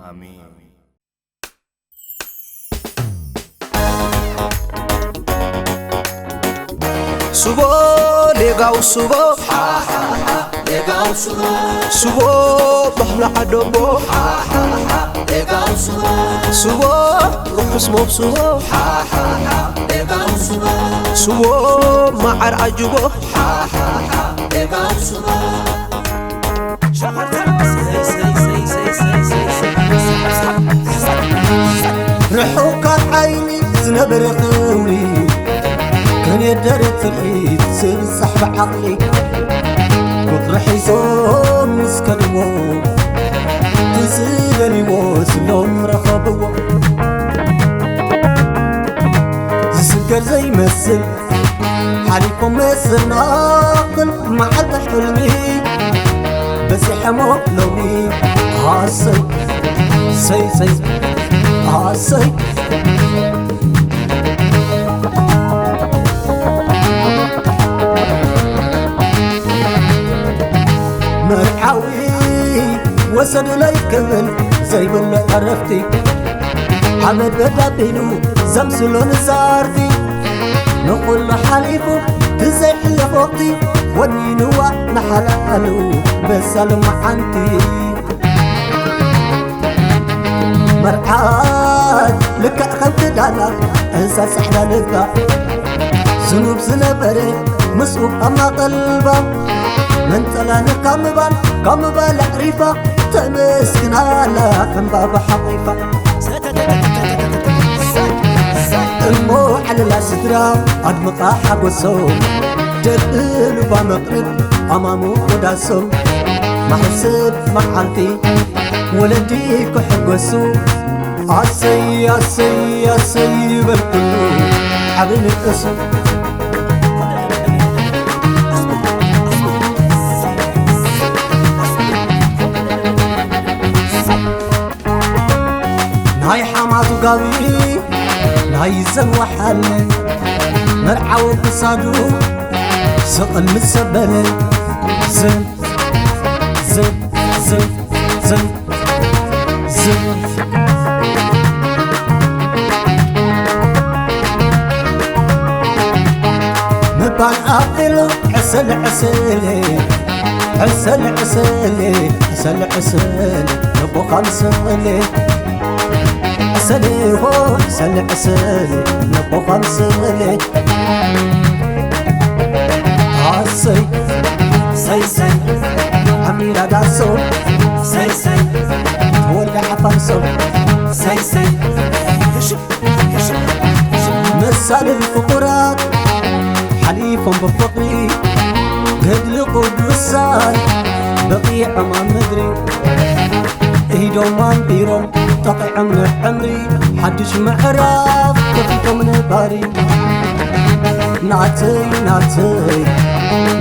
ኣሜን። ስቦ ሌጋው ስቦ፣ ሓሓሓ፣ ሌጋው ስቦ፣ ስቦ ባህሊ ዓደቦ፣ ሓሓሓ፣ ሌጋው ስቦ፣ ስቦ ርሑስ መብስቦ፣ ሓሓሓ፣ ሌጋው ስቦ፣ ስቦ መዓር ዓጅቦ፣ ሓሓሓ፣ ሌጋው ስቦ። ርሑቕ ካብ ዓይኒ ዝነብር ኽውሊ፣ ከኔደር ትርኢት ዝብጻሕ ብዓቕሊ፣ ቁጽሪ ሒዞም ምስ ከድዎ፣ ትዝደልዎ ስሎም ረኸብዎ። ዝስገር ዘይመስል ሓሊፎም መሰናኽል መዓልቲ ሕልሚ በጺሐሞ ሎሚ። ኣሰይ ሰይ ሰይ ኣሰይ። መርዓዊ ወሰዱለይ ክብል ዘይብሉ ዕረፍቲ፣ ሓመድ በዳቢሉ ዘምስሎ ንዛርቲ፣ ንኹሉ ሓሊፉ ብዘይሕለፍ ወቕቲ፣ ወኒንዋ ንሓላሉ በሳሉ መዓንቲ። መርዓት ልክዕ ከም ክዳና እዛ ጻዕዳ ልባ፣ ዝኑብ ዝነበረ ምስኡ ኣብ ማቐልባ፣ መንጠላ ንካ ምባል ካብ ምባል ኣዕሪፋ፣ ተመስግናላ ዕምባባ ሓቒፋ። እሞ ዓለላ ስድራ ኣድምቓ ሓጎሶም፣ ደርብባ መቕርብ ኣማሙ ወዳሶም፣ ማሕስብ መዓልቲ ወለዲ ክሕጎሱ፣ ኣሰይ ኣሰይ ኣሰይ በልኩሉ ዓቢ ንእሱ። ናይ ሓማቱ ጋቢ ናይ ዘንዋሓለ፣ መርዓዊ ክሳዱ ስቕል ምስ ዘበለ፣ ዝም ዝም ዝም ዝም ዝም ምባል ኣኺሉ፣ ዕስል ዕስል ዕስል ዕስል ዕስል ዕስል፣ ልቦኻ ምስል ዕስል፣ ሆ ዕስል ዕስል፣ ልቦኻ ምስል። ኣሰይ ሰይ ሰይ፣ ኣሚራ ዳሶ ሰይ ሰይ፣ ተወልደ ሓፋርሶ ሰይ ሰይ። መሳልል ፍቑራት ሓሊፎም ብፍቕሪ፣ ገድሊ ቅዱሳን በቒዖም ኣብ ምድሪ፣ ኢዶም ኣንቢሮም ጠቒዖም ንዕምሪ፣ ሓድሽ ምዕራፍ ከፊቶም ንባሪ። ናተይ ናተይ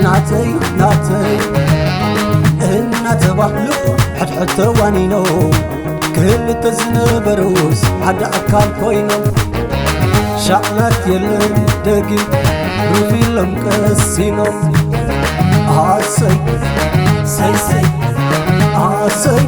ናተይ ናተይ እናተባህሉ ሕድሕድ ተዋኒኖም፣ ክልተ ዝነበሩስ ሓደ ኣካል ኮይኖም፣ ሻቕላት የለን ደጊም ሩፍ ኢሎም ቀሲኖም። ኣሰይ ሰይ ሰይ ኣሰይ